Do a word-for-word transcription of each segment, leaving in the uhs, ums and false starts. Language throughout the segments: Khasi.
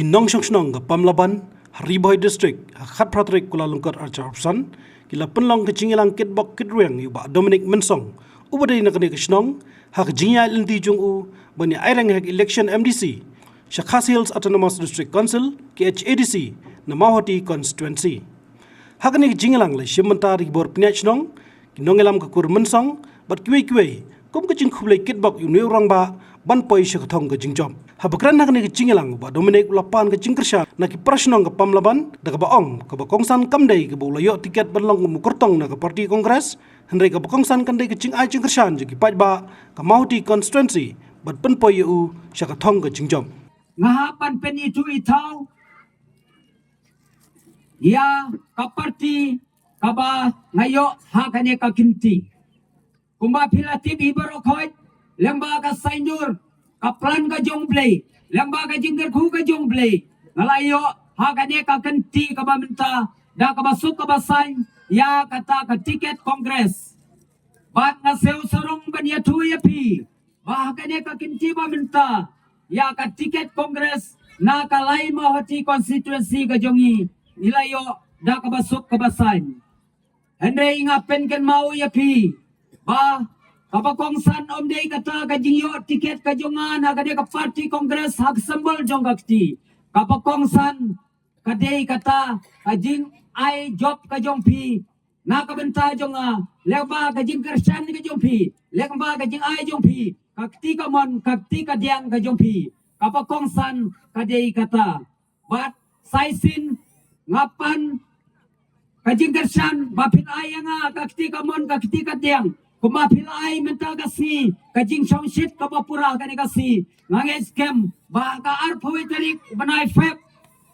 Nongshong shnong ka Pamlaban, ha Ri Bhoi District, ha khatphra tarik Kyllalyngkot arphew san, ki la pynlong ka jingïalang kitbok kitrwiang ïa u Bah Dominic Mynsong, uba dei na kane ka shnong, ha ka jingïaid lynti jong u, ban ïa aireng ha ka election M D C, sha Khasi Hills Autonomous District Council, K H A D C, na Mawhati Constituency. Ha kane ka jingïalang la shim bynta da ki bor pynïaid shnong, ki nongïalam ka kur Mynsong, bad kiwei kiwei, kum ka jingkhublei kitbok ïa une u rangbah, ban poi sha ka thong ka jingjop. Haba kren ha kane ka jingïalang u Bah Dominic u la pan ka jingkyrshan, na ki para shnong ka Pamlaban, da kaba ong, kaba kongsan kam dei kaba u la ïoh tiket ban long kum u kyrtong na ka party Congress, hynrei kaba kongsan kan dei ka jingai jingkyrshan jong ki paidbah, ka Mawhati Constituency, bad pynpoi ïa u, sha ka thong ka jingjop. Nga hap ban pynithuh ithaw, ïa ka party kaba nga ïoh ha kane ka kynti. Kumba phi la tip hi baroh khoit, lyngba ka saiñdur, ka plan ka jong U Blei, lyngba ka jingkyrkhu ka jong U Blei, nga la ïoh ha kane ka kynti kaba mynta, da kaba suk kaba saiñ, ïa kata ka tiket Congress. Bad nga siew sarong ban ïathuh ïa phi, ba ha kane ka kynti ba mynta, ïa ka tiket Congress, na ka lai Mawhati Constituency ka jong ngi, ngi la ïoh, da kaba suk kaba saiñ. Hynrei nga pynkynmaw ïa phi, ba, kaba kongsan ym dei kata ka jingïoh tiket ka jong nga na kane ka party Congress ha ka symbol jong ka kti. Kaba kongsan ka dei kata ka jingai jop ka jong phi, na ka bynta jong nga, lyngba ka jingkyrshan ka jong phi, lyngba ka jingai jong phi, ka kti kamon, ka kti kadiang ka jong phi, kaba kongsan ka dei kata. Bad sa shisien nga pan ka jingkyrshan, ba phin ai ïa nga ka kti kamon, ka kti kadiang, kumba phi la ai mynta ka sngi, ka jingshongshit kaba pura kane ka sngi. Nga ngeit skhem, ba ka arphew tarik u bnai Feb,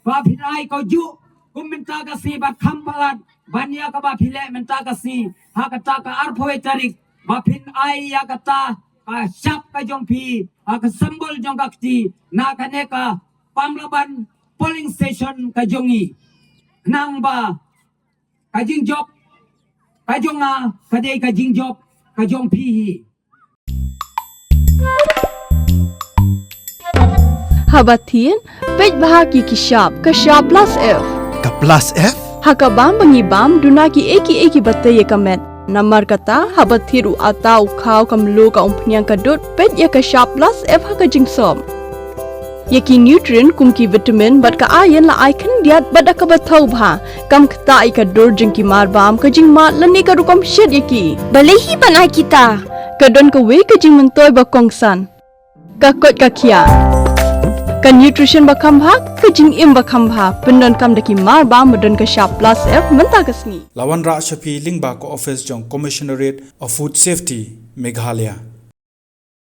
ba phin ai kajuh, kum mynta ka sngi bad kham palat, ban ïa kaba phi leh mynta ka sngi, ha kata ka arphew tarik, ba phin ai ïa kata, ka shap ka jong phi, ha ka symbol jong ka kti, na kane ka Pamlaban polling station ka jong ngi. Nang ba, ka jingjop, ka jong nga, ka dei ka jingjop, ka jong phi hi. Haba thied, peit bha ki ki shap, ka shap plus F. Ka plus F? Ha ka bam ba ngi bam, duna ki ei ki ei kiba tei ïa ka met. Namar kata, haba thied u atta u khaw ka mluh ka umphniang ka dud, peit ïa ka shap plus F ha ka jingsop. Ïa ki nutrient kum ki vitamin bad ka iron la ai khyndiat bad da kaba thaw bha. Kam ktah ïa ka dur jong ki mar bam, ka jingmad lane ka rukom shet ïa ki. Balei hi ban ai kita? Ka don kawei ka jingmyntoi ba kongsan. Ka koit ka khiah. Ka nutrition ba kham bha, ka jingim ba kham bha, pyndonkam da ki mar bam ba don ka shap plus F mynta ka sngi. La wanrah sha phi lyngba ka office jong Commissionerate of Food Safety, Meghalaya.